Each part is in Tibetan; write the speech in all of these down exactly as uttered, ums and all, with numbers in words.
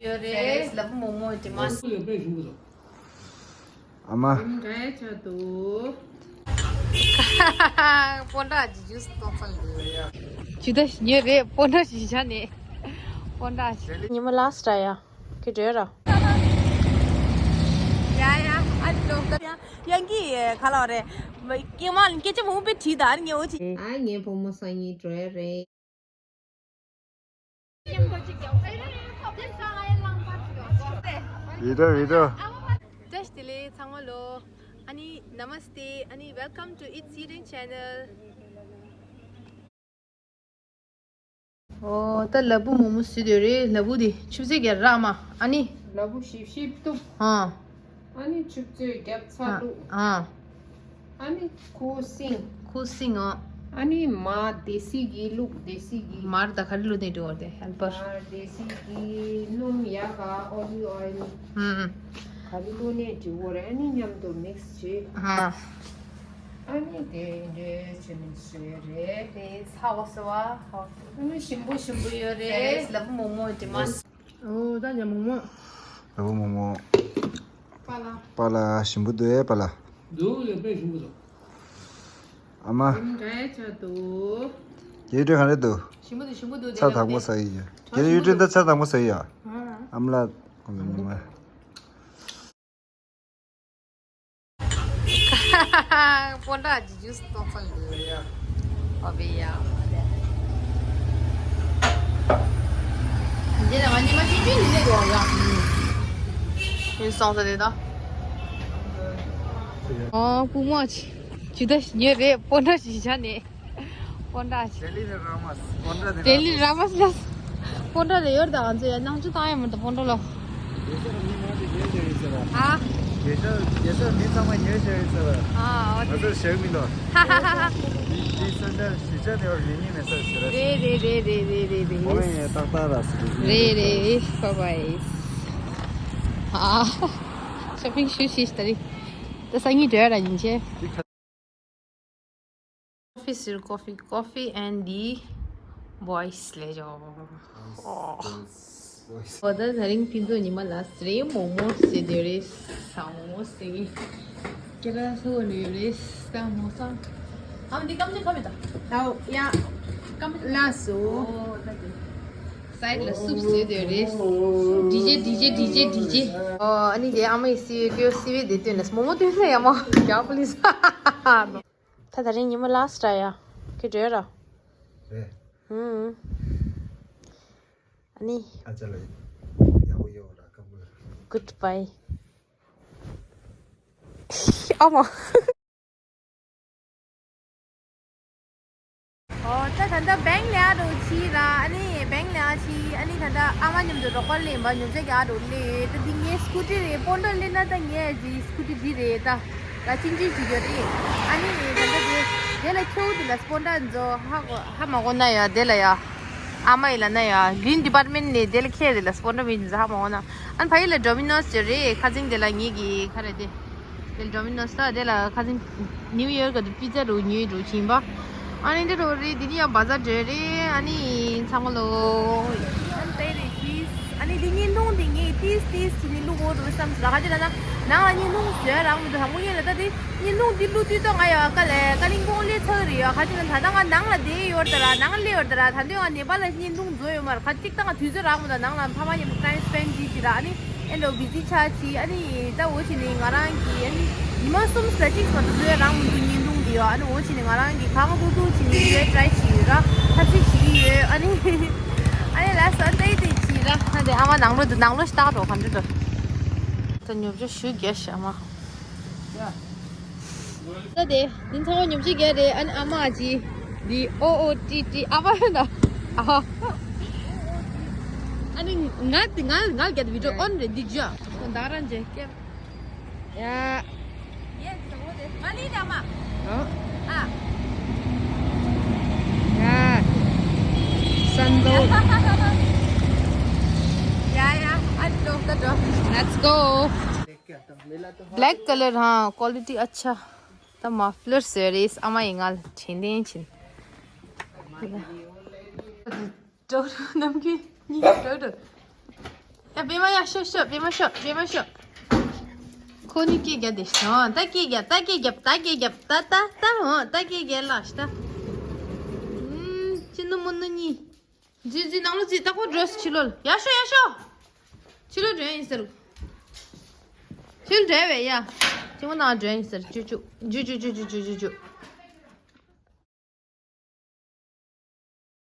ཡོད་རེད། ལབ་མོག་མོག་དེ་མ། ཨ་མ། འདྲ་ཆགས་འདུག་སྤོན་ཊ་ཇི་ཇུས་གཏོང་ཚར་འདུག་ཇི་ལྟར་ཉོས་རེད། སྤོན་ཊ་ཞིག་བྱ་ནས། སྤོན་ཊ་ཞིག་ཉི་མ་ལ་སི་ཊ་ཡ། ཁྱོད་འགྲོ་ར། ཡ་ཡ་ཨ་ལོ། ཡང་གི་ག་ལ་རེད། ཀྱེ་མ་སྐད་ཆ་མང་པོ་དྲིས་ད་ཨ་ངས་འོ་ཅི། ཨ་ངའི་བུ་མོ་སང་ཉིན་འགྲོ་ཡ་རེད། བི་ཌིའོ་བི་ཌིའོ། བཀྲ་ཤིས་བདེ་ལེགས་ཚང་མ་ལོ། ཨ་ནི་Namaste ཨ་ནི་welcome to It's Eating Channel། ཨོ་ད་ལ་ཕུག་མོག་མོག་བཟོས་བསྡད་རེད། ལ་ཕུག་དེ་ཆུ་ཚོད་བརྒྱད་རག་མ་ཨ་ནི། ལ་ཕུག་ཞིབ་ཞིབ་གཏུབ། ཨ། ཨ་ནི་ཆུ་ཚོད་བརྒྱད་ཚར་བླུགས། ཨ། ཨ་ནི་ཁུ་སིང་། ཁུ་སིང་ཨ། ཨ་ནི་མར་སྡེ་སྲིད་ཀྱི་བླུགས། སྡེ་སྲིད་ཀྱི། མར་ད་ག་རེ་བླུགས་ནས་འགྲོ་བར་དེ་ཧེལ་པར། མར་སྡེ་སྲིད་ཀྱི་སྣུམ་ཡག་ག་ཨོ་ལིབ་ཨོའི་ལི། ཧུམ། ག་རེ་བླུགས་ནས་འགྲོ་བར་ཨ་ནི་མཉམ་དུ་མིག་སི་བྱེད། ཨ། ཨ་ནི་དེ་འདྲའི་བྱེད་ནས་བཟོས་རེད། དེ་ཚ་བ་ཟེར་བ་ཧོ། ཨ་ནི་ཞིམ་པོ་ཞིམ་པོ་ཡོད་རེད། ལ་ཕུག་མོག་མོག་དེ་མ། ཨོ་ད་ཉ་མོག་མོག་ལ་ཕུག་མོག་མོག་པ་ལ། པ་ལ་ཞིམ་པོ་འདུག་ཨེ་པ་ལ། འདུག་ལ་དཔེ་ཞིམ་པོ་འདུག་ཨ་མ། འདྲ་ཆགས་འདུག་ཡུ་ཊུབ་ག་རེ་འདུག་ཞིམ་པོ་འདུག་ཞིམ་པོ་འདུག་ཚ་དང་པོ་ཟ་ཡི་ཡོད། ཁྱེད་ཡུ་ཊུབ་ད་ཚ་དང་པོ་ཟ་ཡི་ཡ། ཨ་མ་ལ། སྤོན་ཊ་ཇི་ཇུས་གཏོང་ཚར་འདུག་ཨོ་བེ་ཡ། འདི་ལ་ང་གཉིས་མ་ཅི་ཅི་ནི་ནི་གོ་ཡ། ཡིན་སོང་ས་དེ་དང་། ཨོ་བུ་མོ་ཅི་ཅི་ད་ཉེ་རེད། སྤོན་ཊ་ཞིག་བྱ་ནས། སྤོན་ཊ་ཞིག་ཌེ་ལི་ནས་ར་མ་སི། སྤོན་ཊ་དེ་ཌེ་ལི་ར་མ་སི་ལ། སྤོན་ཊ་དེ་ཡོད་ད་ང་ཚོ་ཡ་ནང་ཆུ་བཏང་ཡ་མི་འདུག་སྤོན་ཊ་ལ། རྒྱལ་ས་རུ་མི་མང་དེ་ཉོས་བྱས་ཡོད་ཟེར་བ། ཨ། རྒྱལ་ས་རྒྱལ་ས་རུ་མི་ཚང་མ་ཉོས་བྱས་ཡོད་ཟེར་བ། ཨ་ཨོ་ང་ཚོར་ཞེ་མི་འདུག་ཧ་ཧ་ཧ་ཧ། འདི་འདི་སོན་ཏན་གཞིས་ཆགས་དེ་བར་མི་གཉིས་མེད་ས་ཞེ་ར། རེད་རེད་རེད། འོ་ཡ་ཏག་ཏག་ར་སི་རེད། རེད་རེད། བྷའི་བྷའི། ཨ། ཤོ་པིང་ཞུ་ཤིས་ད་རེད། ད་སང་ཉིན་འགྲོ་ཡ་ར་ཡིན་ཆེ། Coffee, sir, coffee, coffee and the boys ལས་ཇོ། ཨོ་ད་ད་རིང་ཕིན་ཚོ་ཉི་མ་ལ་སི་རེད། མོག་མོག་ཟེར་དེ་རེད། ས་མོག་མོག་ཟེར་གི། ཁྱེད་རང་ཚོ་ནས་རེད་ས་མོག་ས། ཨ་མ་འདི་སྐམ་ཅིག་ཁ་མི་ད། ད་ཡ། སྐམ་ཅིག་ལ་སོ། ཨོ་ད་དེ། སའིཌ་ལ་སུབ་བཟོས་དེ་རེད། ཌི་ཇེ་ཌི་ཇེ་ཌི་ཇེ་ཌི་ཇེ། ཨོ་ཨ་ནི་དེ་ཨ་མ་ཡི་སི་ཝི་ཀྱོ་སི་ཝི་དེ་བཏོན་ནས་མོག་མོག་བཏོན་ན་ཡ་མ་རྒྱག་པོ་ལི་ས། ད་ད་རིང་ཉི་མ་ལ་སི་ཊ་ཡ། ཁྱོད་འགྲོ་ར། རེད། ཧུམ། ཨ་ནི། ཨ་ཅག་ལ་ཡག་པོ་ཡོད་ར་སྐམ་པོ་ལ། Goodbye. ཨ་མ། ཨོ་ད་ད་ལྟ་བེང་ལ་ཨ་རུ་ཕྱིན་ར། ཨ་ནི་བེང་ལ་ཕྱིན། ཨ་ནི་ད་ལྟ་ཨ་མ་མཉམ་དུ་རོགས་པ་ལེན་པ་ཉོ་ཆ་གི་ཨ་རུ་ལེ། ད་འདི་ངའི་སྐུ་ཊི་རེད། སྤོན་ཊ་ལེན་ན་ད་ངའི་ཨ་ཅི་སྐུ་ཊི་འདི་རེད་ད། ད་ཅིན་ཅིན་ཅིག་ཡོད་རེད། ཨ་ནི་ད་ལྟ་དེ་དེ་ལ་ཁྱེའུ་དེ་ལ་སྤོན་ཊ་ཛོ་ཧ་གོ་ཧ་མ་གོ་ན་ཡ་དེ་ལ་ཡ། ཨ་མ་ཡི་ལ་ན་ཡ་གི་རིན་ཌི་པཱར་ཊི་མེན་ཊི་ནས་དེ་ལ་ཁྱེར་དེ་ལ་སྤོན་ཊ་མི་ཛོ་ཧ་མ་གོ་ན། ཨ་ནི་ཕ་ཡི་ལ་ཌོ་མི་ནོ་སི་ཡོད་རེད། ཁ་སང་དེ་ལ་ངེད་ཀྱི་ཁ་རེད་དེ། དེ་ལ་ཌོ་མི་ནོ་སི་ད་དེ་ལ་ཁ་སང་ནིའུ་ཡོར་ཀ་དུ་པི་ཛ་རུ་ཉོས་རུ་ཕྱིན་པ། ཨ་ནི་འདི་རུ་རེད། འདི་ནི་ཡང་བ་ཛར་འགྲོ་རེད། ཨ་ནི་ཚང་མ་ལོ། ཨ་ནི་དེ་རེད་ཀྱིས། ཨ་ནི་འདི་བརྙན་ཐུང་འདི་ངས་ཏིས་ཏིས་བྱས་ནས་བླུག་དགོས་འདུག་བསམ་སོང་། ཁ་ཅིག་ན་ན་ནང་ལ་བརྙན་ཐུང་བཟོ་ཡ་རག་མི་འདུག་དང་པོ་ཉིད་ལ་ད་དེ་བརྙན་ཐུང་འདི་བླུག་དུས་ད་ང་ཡང་ཀ་ལས་ཀ་ལིང་གོང་སླེབས་ཚར་རེད་ཡ། ཁ་ཅིག་ན་ད་ལྟ་ང་ནང་ལ་བསྡད་ཡོད་རེད་ད་ར། ནང་སླེབས་ཡོད་རེད་ད་ར། ད་དུང་ང་ནེ་པཱལ་ལ་བརྙན་ཐུང་བཟོ་ཡོད་མ་རེད། ཁ་ཅིག་ད་ང་དུས་ཚོད་རག་མི་འདུག་ནང་ལ་ཕ་མ་མཉམ་དུ་ཊའིམ་སི་པེན་ཌི་བྱེད་ཀྱི་ར། ཨ་ནི་ཨེ་འདྲ་བོ་བི་ཛི་ཆགས་ཀྱི། ཨ་ནི་ད་འོ་བྱས་ནས་ང་རང་གིས་ཨ་ནི་ཉི་མ་གསུམ་ཙམ་ཅིག་མ་གཏོགས་བཟོ་ཡ་རག་མི་འདུག་བརྙན་ཐུང་འདི་ཡོ། ཨ་ནི་འོ་བྱས་ནས་ང་རང་གིས་གང་ཐུབ་ཐུབ་བྱས་ནས་བཟོ་ཡ་ཊྲའི་བྱེད་ཀྱི་ཡོད་ར། ཐབས་ཤེས་བྱེད་ཀྱི་ཡོད། ཨ་ནི་ཨ་ནི་ལ་སོ་ཏེ་ཏེ་བྱེད་ར། ཨ་དེ་ཨ་མ་ནང་ལོགས་འདུག་ནང་ལོགས་ཤིག་ལྟ་འགྲོ་ག་འདྲ་འདུག་ད་ཉོ་ཆ་ཞུ་རྒྱག་ཤག་ཨ་མ། ད་དེ་འདི་ཚང་མ་ཉོ་ཆ་རྒྱག་རེད། ཨ་ནི་ཨ་མ་ཅི་འདི་ཨོ་ཨོ་ཏི་ཏི་ཨ་མ་ཡོད་ད། ཨ་ནི་ང་དེ་ང་ང་རྒྱག་བི་ཌིའོ་ཨོན་རེད་འདི་ཇ། ཁོ་ད་རང་ཇེ་ཀེ། ཡ། ཡེ་ཟེར་བོ་དེ་མ་ལི་ད་མ། ཨ། ཨ། ཡ། སན་དོ། ཡ་ཡ་ཨ་འགྲོ་ད་འགྲོ། Let's go. Black color ཧ་quality अच्छा. ད་མ་ཕི་ལར་བཟོས་རེད། ཨ་མ་ཡིས་ང་ལ་དྲན་དྲན་བྱིན། འགྲོ་འགྲོ་ནམ་རྒྱུན་གཉིས་ཀ་འགྲོ་འགྲོ། ཡ་པད་མ་ཡ་ཤོག་ཤོག་པད་མ་ཤོག་པད་མ་ཤོག་ཁོ་ནི་སྐད་རྒྱག་དེ་ཤོག་ད་སྐད་རྒྱག་ད་སྐད་རྒྱག་ད་སྐད་རྒྱག་ད་ད་ད་འོ་ད་སྐད་རྒྱག་ལ་ཤ་ད། ཅི་ནུ་མུ་ནུ་གཉིས། འཛུལ་འཛུལ་ནང་ལོ་འཛུལ་ད་ཁོ་འགྲོས་ཕྱི་ལོ་ཡ་ཤོག་ཡ་ཤོག་ཕྱི་ལོ་འགྲོ་ཡིན་ཟེར། ཕྱི་ལོ་འགྲོ་བས་ཡ། ཅི་མོ་ནང་འགྲོ་ཡིན་ཟེར་ཅུ་ཅུ་ཅུ་ཅུ།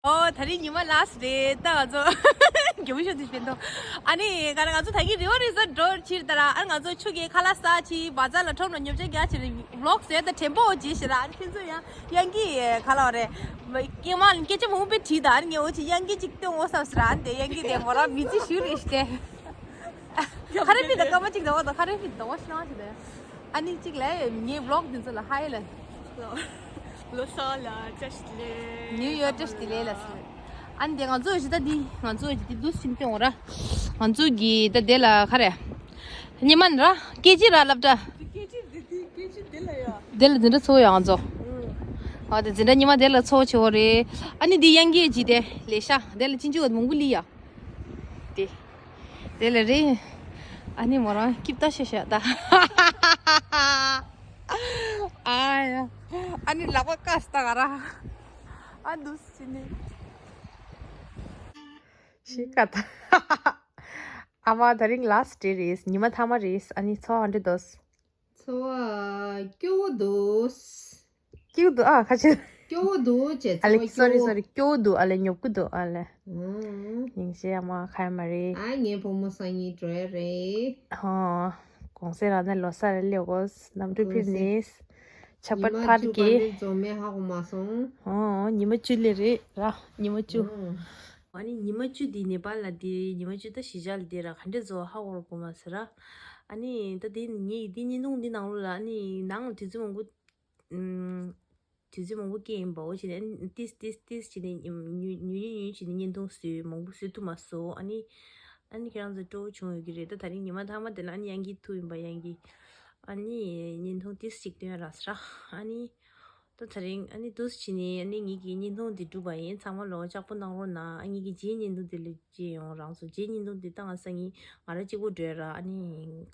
ཨོ་ད་རིང་ཉི་མ་ལ་སི་རེད་ད་ང་ཚོ། རྒྱུ་ཤོ་དུ་སྤེན་ཏོ། ཨ་ནི་ག་རེ་ང་ཚོ་ད་གིན་རི་བར་རི་སོར་ཊི་འགྲོ་ཕྱིར་ད་ར་ཨ་ང་ཚོ་ཆུ་གི་ཁ་ལག་ཟ་ཕྱིར་བ་ཛར་ལ་ཁྲོམ་ལ་ཉོ་ཆ་རྒྱག་ཕྱིར་བི་ལོག་བཟོས་ད་དྲན་པོ་བྱེད་ཤི་ར་ཨ་ནི་ཁྱེད་ཚོ་ཡང་ཡང་གི་ག་ལ་བ་རེད། སྐྱེ་མ་སྐད་ཆ་མང་པོ་དྲིས་ད་ཨ་ནི་ངས་འོ་ཅི་ཡང་གི་ཅིག་སྟོན་འོ་བསམ་སི་ར་ཨ་ནི་དེ་ཡང་གི་དེ་མོ་ར་མི་ཚི་ཞུ་རེ་ཤི་དེ། ཁ་རེ་ཕི་ད་སྐར་མ་གཅིག་ཟླ་བ་དང་ཁ་རེ་ཕི་ཟླ་བ་ཤི་ན་ཞི་དེ། ཨ་ནི་གཅིག་ལས་ངའི་བི་ལོག་འདི་ཚོ་ལ་ཧའི་ལ། ལོ་སོ་ལ་བཀྲ་ཤིས་བདེ་ལེགས། ནིའུ་ཡར་བཀྲ་ཤིས་བདེ་ལེགས་ལ་ཟེར། ཨ་ནི་དེ་ང་ཚོ་ཞི་ད་འདི་ང་ཚོ་ཞི་འདི་འདུག་སེ་སྟོན་འོ་ར། ང་ཚོ་གི་ད་དེ་ལ་ཁ་རེ། ཉི་མ་ནི་ར་སྐད་ཅིག་ར་སློབ་གྲྭ། སྐད་ཅིག་འདི་འདི་སྐད་ཅིག་འདི་ལ་ཡ། དེ་ལ་འཛིན་གྲྭ་ཚོ་ཡོང་ང་ཚོ། ཨ་དེ་འཛིན་གྲྭ་ཉི་མ་དེ་ལ་ཚོ་ཆེ་བོ་རེད། ཨ་ནི་འདི་དབྱངས་སྐྱེས་ཀྱི་དེ་ལས་ཤ་དེ་ལ་ཅིན་ཅུ་བ་མང་པོ་ལི་ཡ། དེ། དེ་ལ་རེད། ཨ་ནི་མོ་རང་སྐྱིབ་ཏ་ཤ་ཤ་ད། ཨ་ཡ། ཨ་ནི་ལག་པ་བཀག་སྟ་ག་ར། ཨ་འདུག་སེ་ནི། ཤི་ཀ་ད། ཨ་མ་ད་རིང་ལ་སི་ཊི་རེད། ཉི་མ་ཐ་མ་རེད། ཨ་ནི་ཚོ་ཨ་འདྲ་འདུག་འཚོ་བ་སྐྱོ་བོ་འདུག་སྐྱིད་འདུག་ཨ་ཁ་ཆེ། སྐྱོ་བོ་འདུག་ཅེས་ཨ་ལེ་ཚོ་སོ་རི་སྐྱོ་བོ་སོ་རི་སྐྱོ་བོ་འདུག་ཨ་ལེ་ཉོབ་ཀི་འདུག་ཨ་ལེ། ཨང་། ཉིང་ཞེ་ཨ་མ་ཁ་ཡ་མ་རེད། ཨ་ངའི་བུ་མོ་སང་ཉིན་འགྲོ་ཡ་རེད། ཧོ། གོང་སེ་ར་ནས་ལོ་ས་རེ་ལེ་གོ་གནམ་གྲུ་ཕིབ་ནས། ཆ་པར་ཕར་གི། ཉི་མ་བཅུ་པ་ནས་འཛོམས་མེད་ཧ་གོ་མ་སོང་། ཧོ་ཉི་མ་བཅུ་ལེ་རེད་ར་ཉི་མ་བཅུ། ཨང་། ཨ་ནི་ཉི་མ་བཅུ་འདི་ནེ་པཱལ་ལ་འདི་ཉི་མ་བཅུ་ད་གཞིས་ཆགས་ལ་འདི་ར་ག་འདྲ་བཟོ་ཧ་གོ་ར་གོ་མ་སི་ར། ཨ་ནི་ད་འདི་ངའི་འདི་བརྙན་ཐུང་འདི་ནང་ལོ་ལ་ཨ་ནི་ནང་དུས་ཚོད་མང་པོ། ཨུམ། དུས་ཚོད་མང་པོ་སྐྱེལ་ཡིན་པའོ་བྱས་ནས་ཨ་ནི་ཏིས་ཏིས་ཏིས་བྱས་ནས་ཉུ་ཉུ་ཉུ་ཉུ་བྱས་ནས་བརྙན་ཐུང་བཟོས་མང་པོ་བཟོས་ཐུབ་མ་སོང་ཨ་ནི། ཨ་ནི་ཁྱེད་རང་ཚོ་སྤྲོ་བོ་བྱུང་ཡོད་ཀྱི་རེད་ད་ད་རིང་ཉི་མ་ཐ་མ་དེ་ལ་ཨ་ནི་ཡང་གི་ཐུག་ཡིན་པ་ཡང་གི། ཨ་ནི་བརྙན་ཐུང་ཏིས་ཅིག་སྟོན་ར་ཟེར་ཨ་ནི། ད་ད་རིང་ཨ་ནི་ཏིས་བྱས་ནས་ཨ་ནི་ངེད་ཀྱི་བརྙན་ཐུང་འདི་གྲུབ་པ་ཡིན་ཚང་མ་ལོ་ལྕགས་པོ་གནང་རོགས་གནང་ཨ་ངེད་ཀྱི་རྗེས་བརྙན་ཐུང་དེ་ལ་མཇལ་ཡོང་རང་ཚོ་རྗེས་བརྙན་ཐུང་འདི་ད་ང་སང་ཉིན་ང་རང་གཅིག་པོ་འགྲོ་ཡ་ར་ཨ་ནི་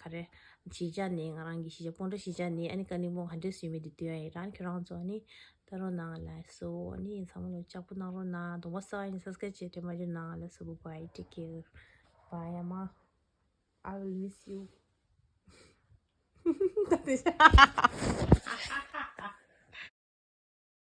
ག་རེ། གཞིས་ཆགས་ནས་ང་རང་གི་གཞིས་ཆགས་སྤོན་ཊ་གཞིས་ཆགས་ནས་ཨ་ནི་ཀ་ནི་སྤོང་ག་འདྲས་སུ་ཡོད་མེད་དེ་སྟོན་ཡ་ཡིན་རང་ཁྱོད་རང་ཚོ་ཨ་ནི་ལྟ་རོགས་གནང་ལ་སོ་ཨ་ནི་ཚང་མ་ལོ་ལྕགས་པོ་གནང་རོགས་གནང་གདོང་པ་སང་ཨ་ནི་སབ་སི་ཀ་རེབ་བྱས་དྲན་མ་བརྗེད་གནང་ལ་སོ། Bye bye, take care, bye ཨ་མ། I will miss you. ད་དེ་ཤ།